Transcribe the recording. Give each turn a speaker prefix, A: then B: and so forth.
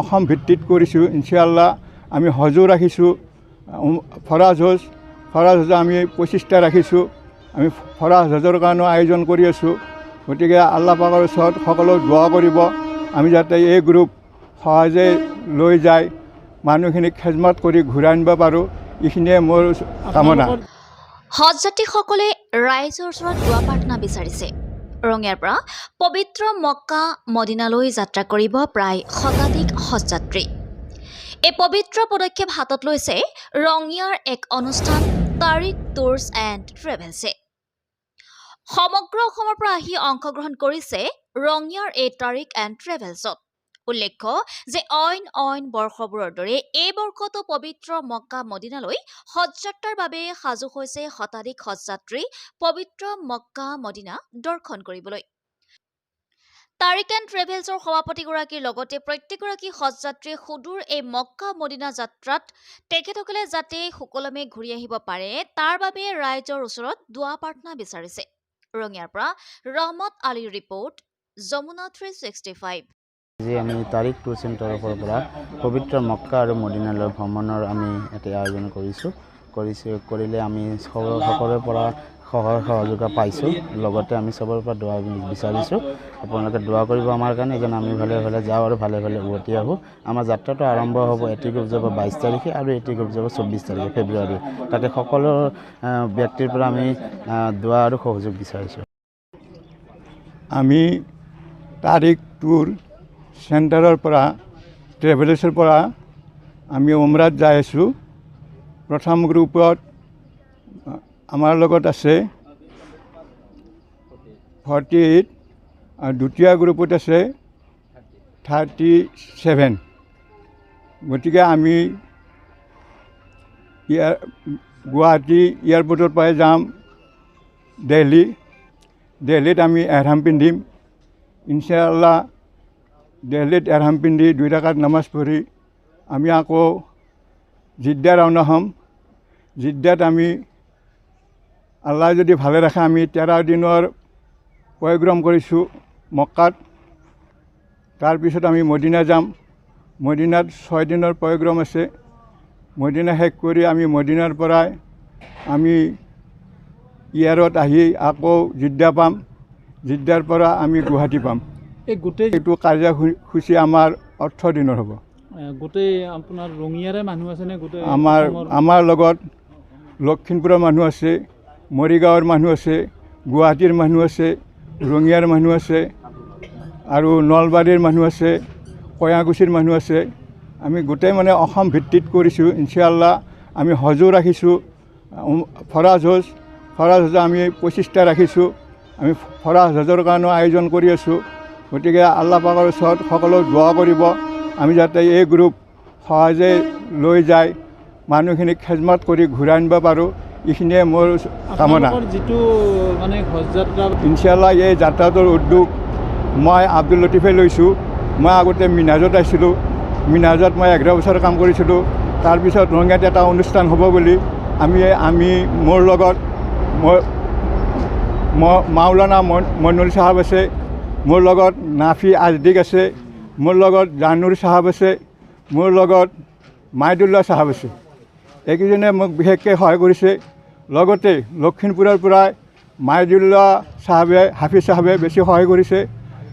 A: অসম ভিত্তিত কৰিছোঁ। ইনশাআল্লাহ আমি হজো ৰাখিছোঁ, ফৰাজ হজ, ফৰাজ হজ আমি 25টা ৰাখিছোঁ। আমি ফৰাজ হজৰ কাৰণেও আয়োজন কৰি আছোঁ। গতিকে আল্লাহ পাকৰ ওচৰত সকলো দোৱা কৰিব, আমি যাতে এই গ্ৰুপ সহজে লৈ যায় মানুহখিনিক খেজমত কৰি ঘূৰাই আনিব পাৰোঁ, এইখিনিয়ে মোৰ কামনা।
B: হজযাত্ৰীসকলে ৰাইজৰ ওচৰত দোৱা প্ৰাৰ্থনা বিচাৰিছে। ৰঙিয়াৰ পৰা পবিত্ৰ মক্কা মদিনালৈ যাত্ৰা কৰিব প্ৰায় শতাধিক হজযাত্ৰী। এই পবিত্ৰ পদক্ষেপ হাতত লৈছে ৰঙিয়াৰ এক অনুষ্ঠান তাৰিক টুৰ্ছ এণ্ড ট্ৰেভেলছে। সমগ্ৰ অসমৰ পৰা আহি অংশগ্ৰহণ কৰিছে ৰঙিয়াৰ এই তাৰিক এণ্ড ট্ৰেভেলছত। উল্লেখ্য যে অইন অইন বৰ্ষবোৰৰ দৰে এই বৰ্ষতো পবিত্ৰ মক্কা মদিনালৈ হজযাত্ৰাৰ বাবে সাজু হৈছে শতাধিক হজযাত্ৰী পবিত্ৰ মক্কা মদিনা দৰ্শন কৰিবলৈ। তাৰিক এণ্ড ট্ৰেভেলছৰ সভাপতিগৰাকীৰ লগতে প্ৰত্যেকগৰাকী হজযাত্ৰীয়ে সুদূৰ এই মক্কা মদিনা যাত্ৰাত তেখেতসকলে যাতে সুকলমে ঘূৰি আহিব পাৰে, তাৰ বাবে ৰাইজৰ ওচৰত দোৱা প্ৰাৰ্থনা বিচাৰিছে। ৰঙিয়াৰ পৰা ৰহমত আলীৰ ৰিপৰ্ট, যমুনা 365।
C: আজি আমি তাৰিক টুৰ্ছ এণ্ড তৰফৰ পৰা পবিত্ৰ মক্কা আৰু মদিনালৈ ভ্ৰমণৰ আমি এটি আয়োজন কৰিছোঁ। কৰিলে আমি সকলোৰে পৰা সহায় সহযোগিতা পাইছোঁ। লগতে আমি চবৰ পৰা দোৱা বিচাৰিছোঁ। আপোনালোকে দোৱা কৰিব আমাৰ কাৰণে, যেন আমি ভালে ভালে যাওঁ আৰু ভালে ভালে উভতি আহোঁ। আমাৰ যাত্ৰাটো আৰম্ভ হ'ব, এটি গ্ৰুপ যাব 22 তাৰিখে আৰু এটি গ্ৰুপ যাব 24 তাৰিখে ফেব্ৰুৱাৰী। তাতে সকলো ব্যক্তিৰ পৰা আমি দোৱা আৰু সহযোগ বিচাৰিছোঁ।
A: আমি তাৰিক টুৰ চেণ্টাৰৰ পৰা, ট্ৰেভেলছৰ পৰা আমি উমৰাত যাই আছোঁ। প্ৰথম গ্ৰুপত আমাৰ লগত আছে 48 আৰু দ্বিতীয় গ্ৰুপত আছে 37। গতিকে আমি ইয়াৰ গুৱাহাটী এয়াৰপৰ্টৰ পৰাই যাম দেলহি। দেলহিত আমি এহৰাম পিন্ধিম ইনশাআল্লাহ। দেলহিত এহৰাম পিন্ধি দুই ৰাকাত নামাজ পঢ়ি আমি আকৌ জিদ্দা ৰাওনা হ'ম। জিদ্দাত আমি আল্লাহ যদি ভালে ৰাখে, আমি 13 দিনৰ প্ৰগ্ৰাম কৰিছোঁ মক্কাত। তাৰপিছত আমি মদিনা যাম। মদিনাত 6 দিনৰ প্ৰগ্ৰাম আছে। মদিনা শেষ কৰি আমি মদিনাৰ পৰাই আমি এয়াৰত আহি আকৌ জিদ্দা পাম। জিদ্দাৰ পৰা আমি গুৱাহাটী পাম।
D: এই গোটেই
A: এইটো কাৰ্যসূচী আমাৰ 18 দিনৰ হ'ব।
D: গোটেই আপোনাৰ ৰঙিয়াৰে মানুহ আছেনে গোটেই
A: আমাৰ
D: অসমৰ?
A: আমাৰ লগত লখিমপুৰৰ মানুহ আছে, মৰিগাঁৱৰ মানুহ আছে, গুৱাহাটীৰ মানুহ আছে, ৰঙিয়াৰ মানুহ আছে আৰু নলবাৰীৰ মানুহ আছে, কয়াকুছিৰ মানুহ আছে। আমি গোটেই মানে অসম ভিত্তিত কৰিছোঁ। ইনশাআল্লাহ আমি হজো ৰাখিছোঁ, ফৰাজ হজ, ফৰাজ হজ আমি 25টা ৰাখিছোঁ। আমি ফৰাজ হজৰ কাৰণেও আয়োজন কৰি আছোঁ। গতিকে আল্লাহ পাকৰ ওচৰত সকলো দোৱা কৰিব, আমি যাতে এই গ্ৰুপ সহজে লৈ যায় মানুহখিনিক খেজমত কৰি ঘূৰাই আনিব পাৰোঁ, এইখিনিয়ে মোৰ কামনা।
D: আপোনালোকৰ যিটো মানে হজ যাত্ৰা
A: ইনশাআল্লাহ এই যাত্ৰাটোৰ উদ্যোগ মই আব্দুল লতিফে লৈছোঁ। মই আগতে মিনাজত আছিলোঁ। মিনাজত মই 11 বছৰ কাম কৰিছিলোঁ। তাৰপিছত ৰঙিয়াত এটা অনুষ্ঠান হ'ব বুলি আমি মোৰ লগত মই মাওলানা মইনুল চাহাব আছে, মোৰ লগত নাফি আজদিক আছে, মোৰ লগত জানুৰ চাহাব আছে, মোৰ লগত মাইদুল্লা চাহাব আছে। এইকেইজনে মোক বিশেষকৈ সহায় কৰিছে। লগতে লখিমপুৰৰ পৰাই মাইদুল্লা চাহাবে, হাফিজ চাহাবে বেছি সহায় কৰিছে।